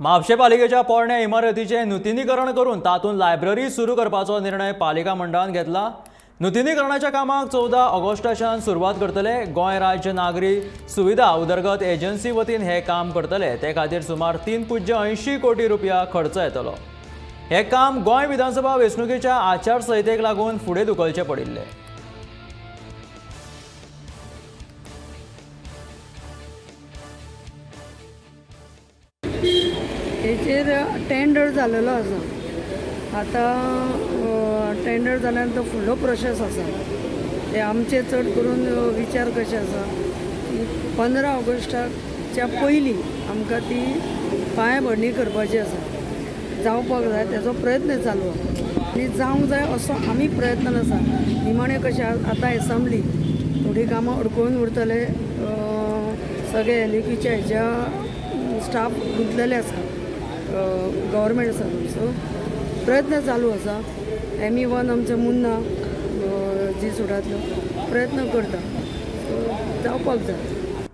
म्हापशें पालिकेच्या पोरण्या इमारतीचें नुतनीकरण करून तातूंत लायब्ररी सुरू करपाचो निर्णय पालिका मंडळान घेतला. नुतनीकरणाच्या कामाक 14 ऑगस्टाच्यान सुरवात करतले. गोंय राज्य नागरी सुविधा उदरगत एजन्सी वतीन हें काम करतले. ते खातीर सुमार 3.80 कोटी रुपया खर्च येतलो. हें काम गोंय विधानसभा वेंचणुकेच्या आचारसंहितेक लागून फुडें धुकलचें पडिल्लें. हेचेर टेंडर जालेलो आसा. आतां टेंडर जाल्यान तो फुडलो प्रोसेस आसा. ते आमचे चड करून विचार कशे आसा की 15 ऑगस्टाच्या पयलीं आमकां ती पांयभरणी करपाची आसा, जावपाक जाय, तेजो प्रयत्न चालू आसा आनी जावंक जाय असो आमी प्रयत्न आसा. निमाणें कशें आतां एसम्बली थोडीं कामां अडकोवन उरतले. सगळे एलईपीच्या हेज्या स्टाफ गुंतलेले आसा गव्हर्मेंट सावन. सो प्रयत्न चालू आसा. ME 1 आमचो मुन्ना जी सुडांतलो प्रयत्न करता. सो जावपाक जाय.